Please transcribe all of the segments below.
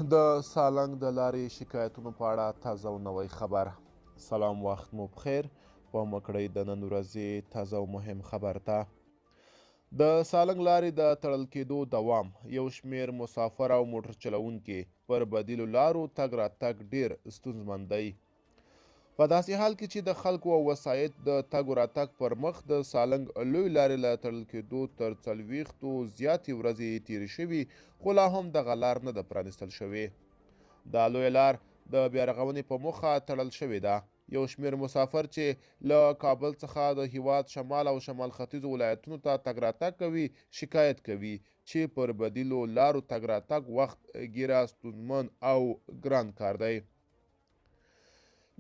د سالنګ د لارې شکایتونو په اړه تازه او نوی خبر. سلام، وخت مو پخیر. پام وکړئ د نن ورځې تازه او مهم خبر ته. د سالنګ لارې د تړل کېدو دوام، یو شمېر مسافر او موټر چلوونکي پر بدیلو لارو تګ راتګ ډېر ستونزمن دی. په داسې حال کې چې د خلکو او وسایط د تګ راتګ پر مخ د سالنګ لوی لارې له تړل کېدو تر 40 زیاتې ورځې تېرې شوي، خو لا هم دغه لار نه ده پرانیستل شوې. دا لویه لار د بیارغونې په موخه تړل شوې ده. یو شمېر مسافر چې له کابل څخه د هیواد شمال او شمال ختیځو ولایتونو ته تګ راتګ کوي، شکایت کوي چې پر بدیلو لارو تګ راتګ وخت ګیره، ستونزمن او ګران کار دی.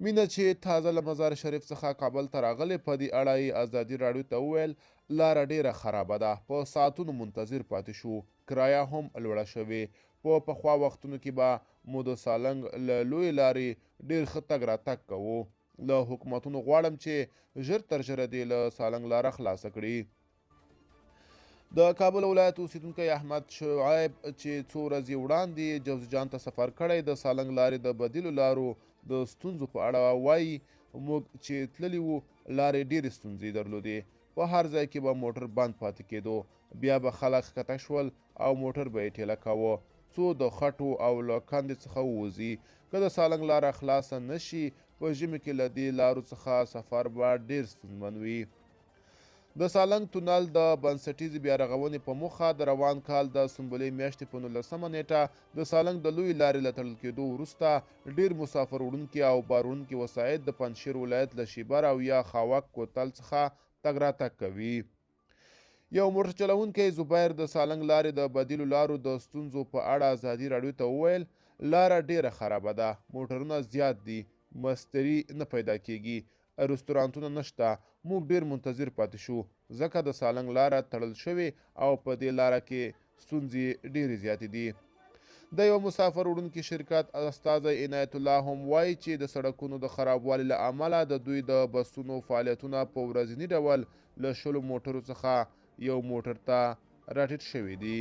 مینه چې تازه له مزار شریف څخه کابل ته راغلې، په دې اړه یې ازادي راډیو ته وویل: لاره ډېره خرابه ده، په ساعتونو منتظر پاتې شو، کرایه هم لوړه شوې. په پخوا وختونو کې به مو د سالنګ له لویې لارې ډېر ښه تګ راتګ کوو. له حکومتونو غواړم چې ژر تر ژره دې له سالنګ لاره خلاصه کړي. د کابل ولایت اوسېدونکی احمد شعیب چې څو ورځې وړاندې جوزجان ته سفر کړی، د سالنګ لارې د بدیلو لارو د ستونزو په اړه وایي: موږ چې تللي وو، لارې ډېرې ستونزې درلودې. په هر ځای کې به موټر بند پاتې کېدو، بیا به خلک ښکته شول او موټر به یې ټیله کاوه څو د خټو او له کندې څخه ووځي. که د سالنګ لاره خلاصه نه شي، په ژمي کې له دې لارو څخه سفر به ډېر ستونزمن وي. د سالنګ تونل د بنسټیزې بیارغونې په موخه د روان کال د سنبلې میاشتې په 19مه نېټه د سالنګ د لویې لارې له تړل کېدو وروسته ډېر مسافر وړونکي او بار وړونکي وسایط د پنجشیر ولایت له شیبر او یا خاوک کوتل څخه تګ راتګ کوي. یو موټر چلوونکی زبیر د سالنګ لارې د بدیلو لارو د ستونزو په اړه ازادي راډیو ته وویل: لاره ډېره خرابه ده، موټرونه زیات دي، مستري نه پیدا کېږي، رستورانتونه نشته، موږ ډېر منتظر پاتې شو، ځکه د سالنګ لاره تړل شوې او په دې لاره کې ستونزې ډېرې زیاتې دي. د یو مسافر وړونکي شرکت استازی عنایت الله هم وایي چې د سړکونو د خرابوالي له امله د دوی د بسونو فعالیتونه په ورځني ډول له 20 موټرو څخه یو موټر ته راټیټ شوي دي.